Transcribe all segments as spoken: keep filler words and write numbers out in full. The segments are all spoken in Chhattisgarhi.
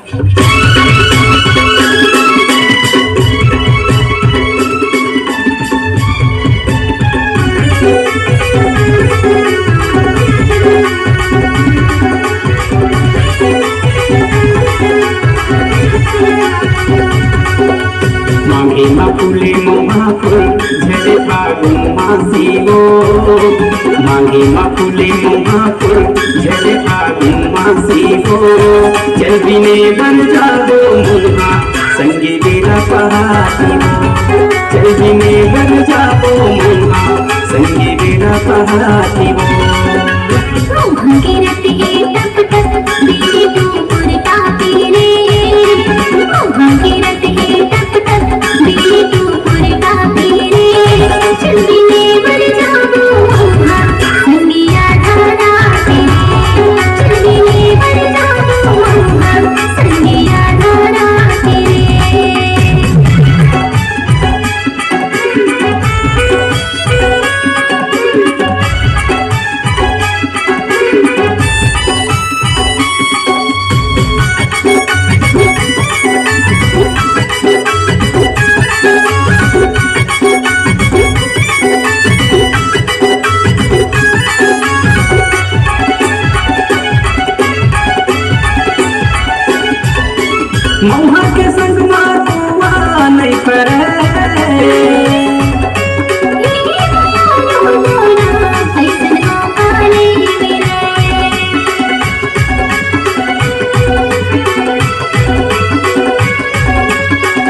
मांगे मा फूले मोहा फूल, झरे फागुन मासी वो। मांगे मा फूले मोहा फूल, झरे फागुन मासी वो। चल बिने बर जाबो मोहा, संगी बेरा पहाती वो। चल बिने बर जाबो मोहा, संगी बेरा पहाती वो। मोहा गिरत हे टप टप, बीड़ी टूपुर तापे रे। मोहा गिरत हे टप टप, बीड़ी टूपुर तापे रे। चल बिने बर जाबो मोहा, संगिया धारा तेरे। चल बिने बर जाबो मोहा, संगिया धारा तेरे। मउहा के संग मा कुआ नइ फरे।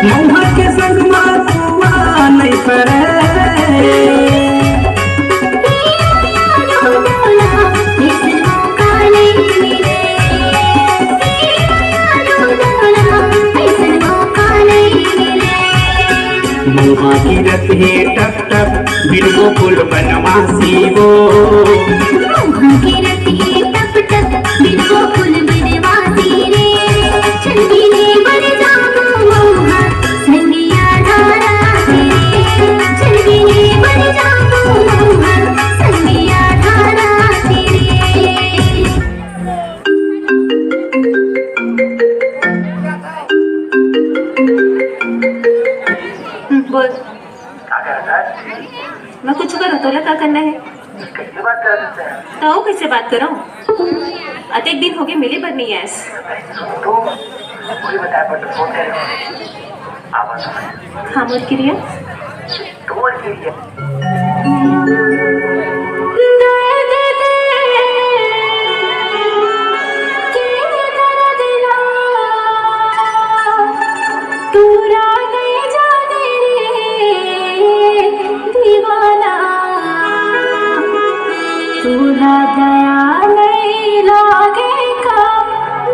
मउहा के संग मा कुआ नइ फरे। मउहा गिरत हे टप टप, बिन गोकुल बनवासी वो। मउहा गिरत हे टप टप, बिन गोकुल बनवासी रे। चल बिने बर जाबो मउहा, संगिया धारा तेरे। चल बिने बर जाबो मउहा, संगिया धारा तेरे। बोल। मैं कुछ करूँ, तोला का करना है? तो कइसे बात करूँ? अतेक दिन होगे, मिले बर नइ आयस। हाँ, मोर किरिया। तोला दया नइ लागे का,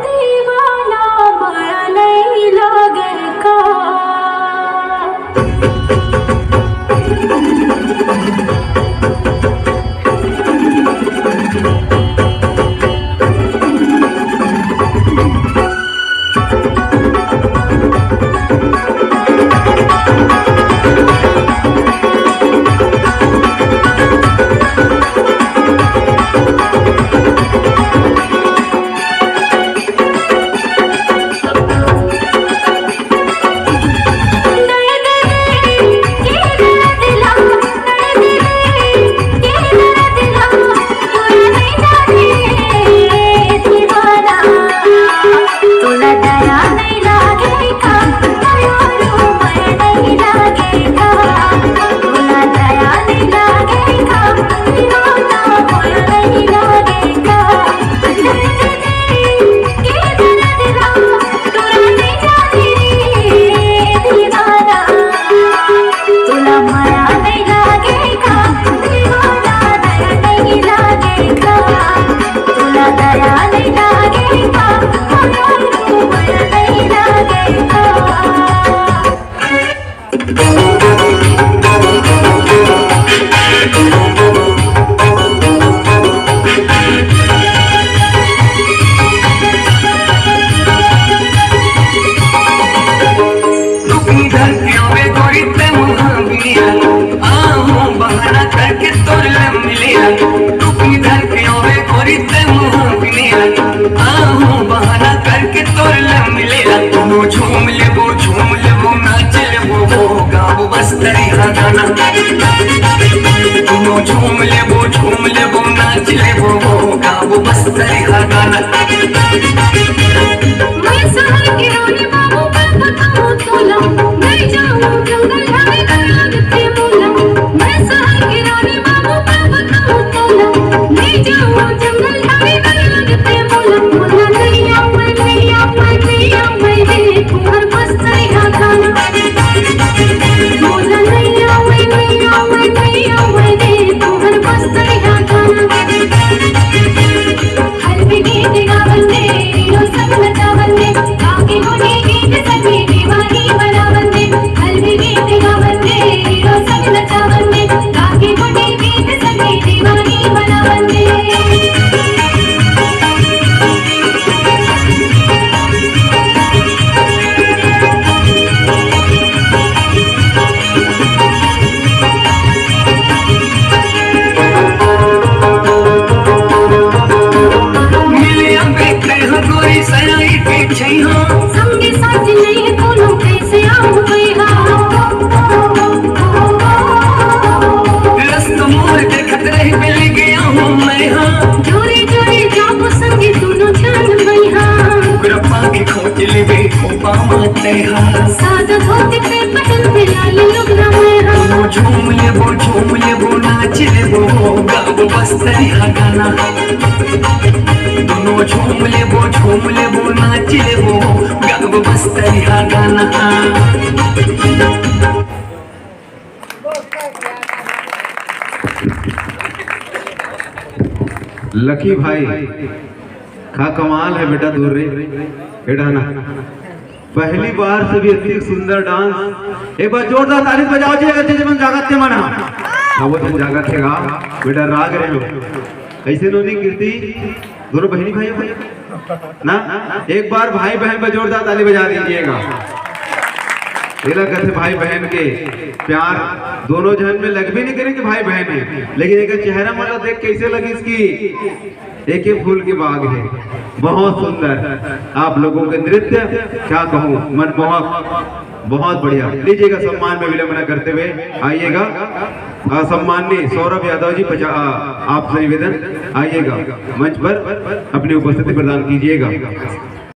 दीवाना मया नइ लागे का। वो झूम लेबो, झूम लेबो, नाच लेबो, वो गाबो बस तरिहा गाना। वो झूम लेबो, झूम लेबो, नाच लेबो, वो गाबो बस तरिहा गाना। मैं सहर के रानी बाबू का बताऊं तोला, मैं जाऊं जंगल हमें दर्द के मोला। मैं सहर के रानी बाबू का बताऊं तोला, मैं जाऊं जंगल हमें दर्द के मोला। मोला नैया मैं, नैया मैं, नैया मैं रे, तुम्हर बस तरिहा गाना। मोला नैया मैं, नैया मैं, नैया मैं रे, तुम्हर बस तरिहा गाना। हल्दी गीत गावन दे, हीरो संग नचावन दे, गा के होली गीत सखी दीवानी बनावन दे। हल्दी गीत गावन दे, हीरो संग नचावन दे, गा के होली गीत सखी दीवानी बनावन दे। मिलिया बैठे हो गोरी सयाई के छैहा। संगी साथी नहीं कोनो कैसे आऊं बैहा। रस्त मोर देखत रही मिल गया हूँ मैं हाँ। जोरे जोरे जाबो संगी दोनों जान बैहा। ओकरा पाके खोज लेबे खोपा माते हा। सादा धोती पे पहन के लाल लुगना मैं हाँ। वो झूम लेबो, झूम लेबो, नाच लेबो, गाबो बस तरिहा गाना। दोनों झूम लेबो, झूम लेबो, नाच लेबो, गाबो बस तरिहा गाना। लकी भाई, का कमाल है बेटा, दूर रे, बेटा ना, पहली बार से भी इतनी सुंदर डांस। एक बार जोरदार ताली बजाओ जी, अगर जे मन जागत के मन हा। हाँ, वो तो जागत है गा, बेटा राग रहे हो। कैसे नोनी कीर्ति, दोनों बहनी भाई हो ना? एक बार भाई बहन पर जोरदार ताली बजा दीजिएगा। ये लगा थे भाई बहन के प्यार, दोनों जन में लग भी नहीं करे कि भाई बहन है, लेकिन एक चेहरा मतलब देख कैसे लगी इसकी, एक ही फूल की बाग है। बहुत सुंदर आप लोगों के नृत्य, क्या कहूँ, मनमोहक, बहुत बढ़िया। लीजिएगा, सम्मान में विलंब न करते हुए आइएगा। आ, सम्माननीय सौरभ यादव जी, पचा-, आ, आपसे निवेदन, आइएगा मंच पर, अपनी उपस्थिति प्रदान कीजिएगा।